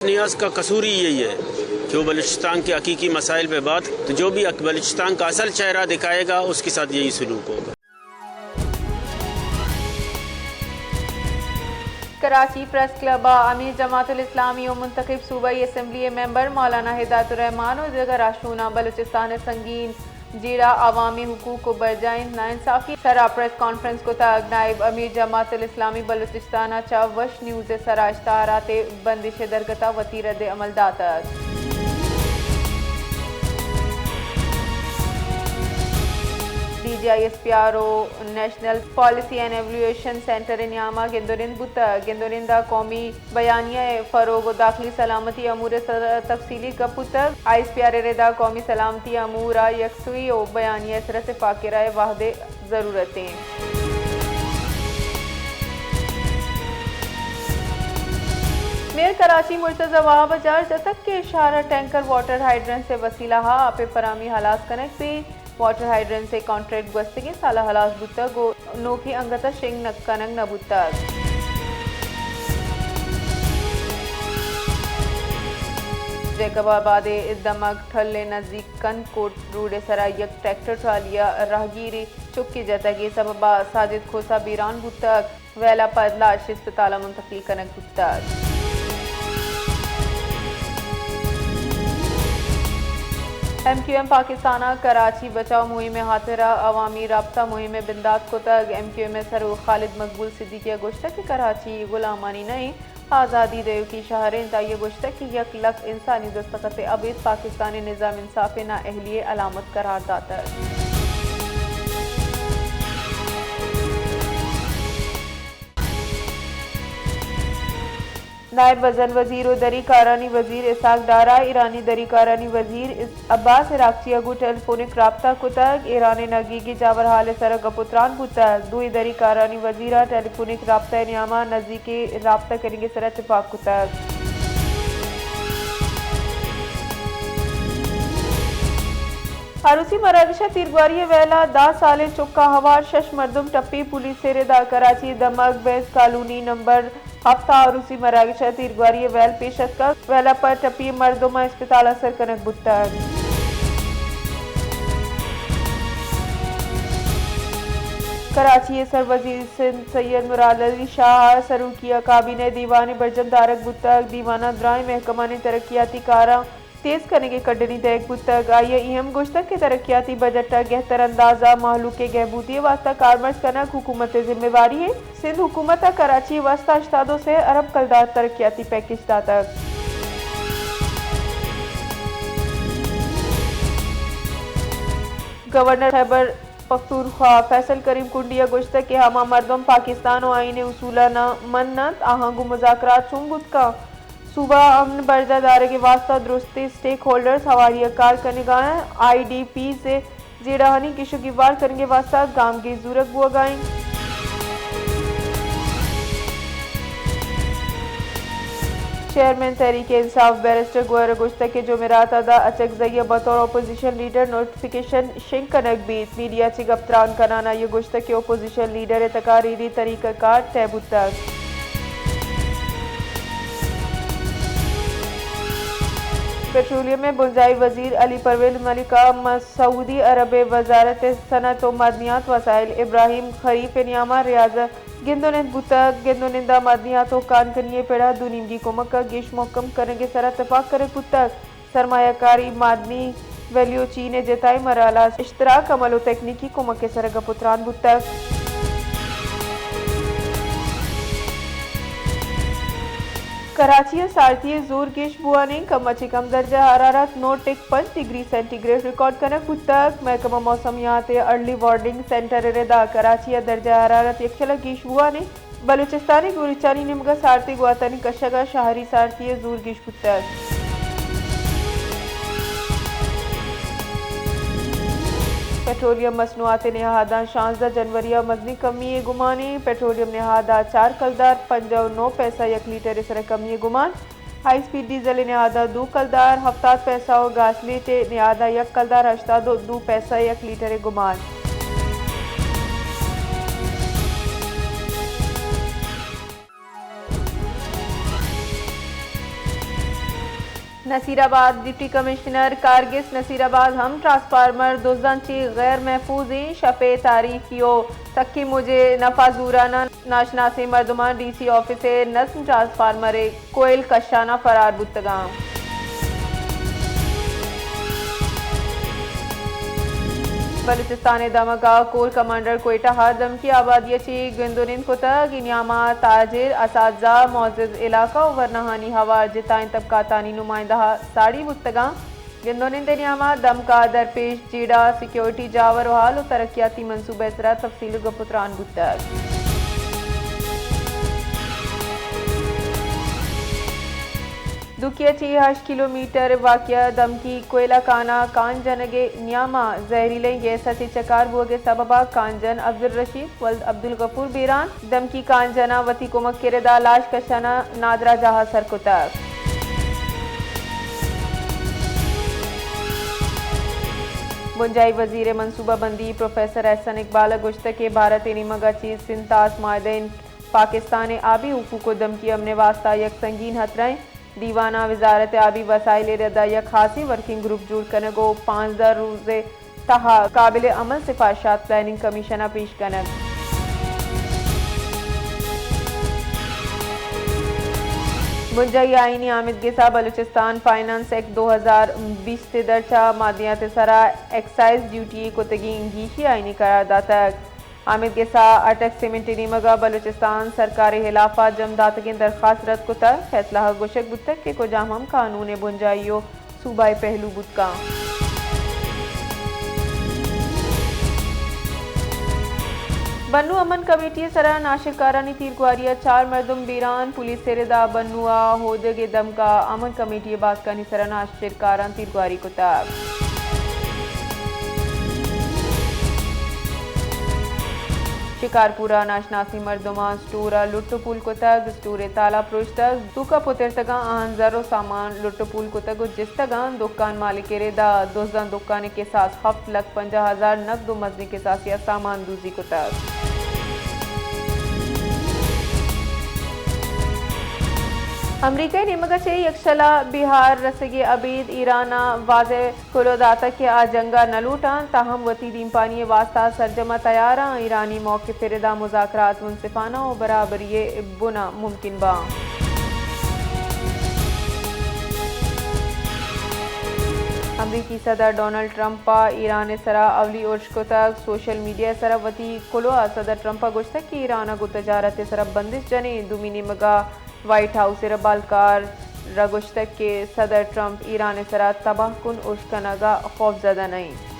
نیاز کا قصور ہی یہی ہے کہ وہ بلوچستان کے حقیقی مسائل پہ بات، تو جو بھی بلوچستان کا اصل چہرہ دکھائے گا، اس کے ساتھ یہی سلوک ہوگا۔ کراچی پریس کلب ءَ امیر جماعت الاسلامی و منتخب صوبائی اسمبلی ءِ ممبر مولانا ہدایت الرحمان و دگہ راہشوناں بلوچستان ءِ سنگین جیڑہ، عوامی حقوق و برجاہیں ناانصافی ءِ سرا پریس کانفرنس کتگ۔ نائب امیر جماعت الاسلامی بلوچستان ءَ چہ وش نیوز ءِ سرا اشتہارات ءِ بندش ءِ درگت ءَ وتی رد عمل داتگ۔ D G I S P R او national policy and evaluation centre ءِ نیام ءَ گند و نند بوتگ۔ گند و نند ءَ قومی بیانیہ ءِ فروغ و داخلی سلامتی امور ءِ سر ءَ تفصیلی گپ بوتگ۔ آئی ایس پی آر ءِ ردا قومی سلامتی امور ءَ یکسوئی و بیانیہ ءِ سر ءَ تفاق ءِ رائے واہد ءِ ضرورت انت۔ میئر کراچی مرتضی وہاب ءَ جار جتگ کہ شہر ءَ ٹینکر واٹر ہائیڈرنٹس ءِ وسیلہ ءَ آپ ءِ فراہمی ہلاس کنگ بیت۔ واٹر ہائیڈرنٹس ءِ کانٹریکٹ گوستگیں سال ءَ ہلاس بوتگ و نوکیں انگت ءَ شنگ نہ، کنگ نہ بوتگ۔ جیکب آباد ءِ دمگ ٹھل ءِ نزیک کنکوٹ روڈ ءِ سرا یک ٹریکٹر ٹرالی ءَ راہگیرے چکے جتگ ءِ سبب ءَ ساجد کھوسہ بیران بوتگ۔ ویل ءَ پد لاش اسپتال ءَ منتقل کنگ بوتگ۔ ایم کیو ایم پاکستان ءَ کراچی بچاؤ مہم ءِ ہاترا عوامی رابطہ مہم ءِ بندات کتگ۔ ایم کیو ایم ءِ سروک خالد مقبول صدیقی ءَ گوشتگ کہ کراچی غلامانی نہ انت، آزادی دئیوکیں شہر انت۔ آئی ءَ گوشتگ کہ یک لک انسانی دستخط ءَ ابید پاکستان ءِ نظام انصاف ءِ نااہلی ءِ علامت قرار داتگ۔ نائب مزن وزیر و دری کارانی وزیر اسحاق ڈار ءَ ایرانی دری کارانی وزیر اس-، عباس عراقچی ءَ گوں ٹیلی فونک رابطہ کتگ۔ ایران ءِ نگیگی جاور حال ءِ سرا گپ و تران بوتگ۔ دوئیں دری کارانی وزیراں ٹیلی فونک رابطہ ءِ نیام ءَ نزیکیں رابطہ کنگ ءِ سرا اتفاق کتگ۔ عروسی مراگش ءَ تیرگواری ءِ ویل ءَ دہ سالیں چک ءَ ہوار شش مردم ٹپی۔ پولیس ءِ ردا کراچی ءِ دمگ بینس کالونی نمبر ہپت ءَ عروسی مراگش ءَ تیرگواری ءِ ویل پیش اتکگ۔ ویل ءَ پد ٹپی مردماں اسپتال ءَ سر کنگ بوتگ۔ کراچی ءِ سروزیر سندھ سید مراد علی شاہ ءِ سروکی ءَ کابینہ ءِ دیوانے برجم دارگ بوتگ۔ دیوان ءَ درائیں محکمانی ترقیاتی کاراں تیز کنگ ءِ کڈنی دئیگ بوتگ۔ آئی ءَ اے ہم گوشتگ کہ ترقیاتی بجٹ ءَ گہتر انداز ءَ مہلوک ءِ گہبودی ءِ واستہ کارمرز کنگ حکومت ءِ ذمہ واری انت۔ سندھ حکومت ءَ کراچی ءِ واستہ ہشتاد و سے ارب کلدار ترقیاتی پیکج داتگ۔ گورنر خیبر پختونخوا فیصل کریم کنڈی ءَ گوشتگ کہ ہما مردم پاکستان و آئین ءِ اصولاں نہ مننت، آہاں گوں مذاکرات چون بوت کنت؟ صوبہ ءَ امن برجاہ دارگ ءِ واستہ درستیں اسٹیک ہولڈرز ہواری ءَ کار کنگ ءَ انت۔ آئی ڈی پیز ءِ جیڑہانی گیش و گیوار کنگ ءِ واستہ گامگیج زورگ بوگ ءَ انت۔ چیئرمین تحریک انصاف بیرسٹر گوہر ءَ گوشتگ کہ جمعرات ءَ داں اچکزئی ءَ بطور اپوزیشن لیڈر نوٹیفکیشن شنگ کنگ بیت۔ میڈیا ءَ چہ گپ تران کنان ءَ آئی ءَ گوشتگ کہ اپوزیشن لیڈر ءِ تقاریر ءِ طریقہ کار طے بوتگ۔ پٹرولیم ءِ بنجاہی وزیر علی پرویز ملک ءَ سعودی عرب ءِ وزارت صنعت و معدنیات وسائل ابراہیم خریف ءِ نیام ءَ ریاض ءَ گند و نند بوتگ۔ گند و نند ءَ معدنیات و کان کنی ءِ پڑ ءَ دو نیمگی کمک ءَ گیش مھکم کنگ ءِ سرا تپاک کنگ بوتگ۔ سرمایہ کاری، معدنی ویلیو چین ءِ جتائیں مراحل ءَ اشتراک، عمل و تکنیکی کمک ءِ سرا گپ و تران بوتگ۔ کراچی ءَ سارتی ءِ زور گیش بوان ءَ کم ءَ چہ کم درجہ حرارت نو ٹک پنچ ڈگری سینٹی گریڈ ریکارڈ کنگ بوتگ۔ محکمہ موسمیات ءِ ارلی وارننگ سینٹر ءِ ردا کراچی ءَ درجہ حرارت یکشل ءَ گیش بوان ءَ بلوچستان ءِ گوریچانی نیمگ ءَ سارتی گواتانی کشگ ءَ شہری سارتی ءِ زور گیش بوتگ۔ پٹرولیم مصنوعات ءِ نہاداں شانزدہ جنوری ءَ مزنیں کمی ءِ گمان ءَ۔ پٹرولیم نہاد ءَ چار کلدار پنجاہ و نو پیسہ یک لیٹر ءِ سر ءَ کمی ءِ گمان۔ ہائی اسپیڈ ڈیزل ءِ نہاد ءَ دو کلدار ہفتاد پیسہ و گاسلیٹ ءِ نہاد ءَ یک کلدار ہشتاد و دو پیسہ یک لیٹر ءِ گمان۔ نصیر آباد، ڈپٹی کمشنر کارگس نصیر آباد ہم ٹرانسفارمر دزاں چہ غیر محفوظ ایں، شپ ءِ تاریکی ءُ سکیں موج ءِ نفا زوران ءَ ناشناسیں مردماں ڈی سی آفس ءِ نزم ٹرانسفارمر ءِ کوئل کشان ءَ فرار بوتگاں۔ بلوچستان ءِ دمگ ءَ کور کمانڈر کوئٹہ ءَ دمکی آبادی ءَ چہ گند ءُ نند کتگ، اے نیام ءَ تاجر، اساتذہ، معزز علاقہ ءُ ورناہانی ہوار جتائیں طبقاتانی نمائندہ ساڑی بوتگاں۔ گند ءُ نند ءِ نیام ءَ دمک ءَ درپیش جیڑہ، سیکورٹی جاور ءُ ہال ءُ ترقیاتی منصوبہ ءِ سرا تفصیل ءُ گپ ءُ تران بوتگ۔ دوکی ءَ چہ ہشت کلومیٹر واقع دمکی کوئلہ کان ءَ کان جنگ ءِ نیام ءَ زہریلیں گیس ءَ چہ چکار بوگ ءِ سبب ءَ کان جن عبدالرشید ولد عبدالغفور بیران دمکی کان جن ءَ وتی کمک کرد ءَ لاش کشان ءَ نادراہ جاہ ءَ سر کتگ۔ بنجاہی وزیر ءِ منصوبہ بندی پروفیسر احسن اقبال ءَ گوشتگ کہ بھارت ءِ نیمگ ءَ چہ سنتاس معاہدہ ءِ پاکستان ءِ آبی حقوق ءُ دمکی امن ءِ واستہ یک سنگین ہترہ ایں۔ دیوان ءَ وزارت آبی وسائل ءِ رد ءَ یک خاصیں ورکنگ گروپ جوڑ کنگ ءُ پانزدہ روز ءِ تہا قابل عمل سفارشات پلاننگ کمیشن ءَ پیش کنگ۔ بنجاہی آئینی آمدگس ءَ بلوچستان فائنانس ایکٹ دو ہزار بیست ءِ درچ ءَ مادیات ءِ سرا ایکسائز ڈیوٹی ءِ کتگیں گیشی آئینی قرار داتگ۔ آمدگس ءَ اٹک سیمنٹ ءِ نیمگ ءَ بلوچستان سرکار ءِ ہلاف ءَ جم داتگیں درخواست رد کتگ۔ فیصلہ ءَ گوشگ بوتگ کہ کجام ہم قانون ءِ بنجاہی ءُ صوبائی پہلو بوت کنت۔ بنو امن کمیٹی ءِ سرا ناشرکارانی تیرگواری ءَ چار مردم بیران، پولیس ءِ رد ءَ بنو ءَ ہودگ ءِ دمک ءَ امن کمیٹی ءِ باسکانی سرا ناشرکاراں تیرگواری کتگ۔ شکارپور ءَ ناشناسیں مردماں سٹور ءَ لٹ ءُ پول کتگ، سٹور ءِ تالا پروشتگ، توک ءَ پترتگاں، آہاں زر ءُ سامان لٹ ءُ پول کتگ ءُ جستگاں۔ دکان مالک ءِ رد ءَ دزاں دکان ءِ کساس ہفت لکھ پنجاہ ہزار نقد ءُ مزنیں کساسے ءَ سامان دوزی کتگ۔ امریکہ ءِ نیمگ ءَ چہ یکشل ءَ بیہار رسگ ءِ ابید ایران ءَ واضح کلوہ داتگ کہ آ جنگ ءَ نہ لوٹاں، تاہم وتی دیمپانی ءِ واستہ سرجم ءَ تیار آں۔ ایرانی موقف ءِ رد ءَ مذاکرات منصفانہ ءُ برابری ءِ بن ءَ ممکن باں۔ امریکی صدر ڈونلڈ ٹرمپ ءَ ایران ءِ سرا اولی ارش کتگ۔ سوشل میڈیا ءِ سرا وتی کلوہ ءَ صدر ٹرمپ ءَ گوشتگ کہ ایران ءَ گوں تجارت ءِ سرا بندش جنیں۔ دومی نیمگ ءَ وائٹ ہاؤس ءِ ربالکار ءَ گوشتگ کہ صدر ٹرمپ ایران ءِ سرا تباہ کن ارش کنگ ءَ خوف زدہ نہ انت۔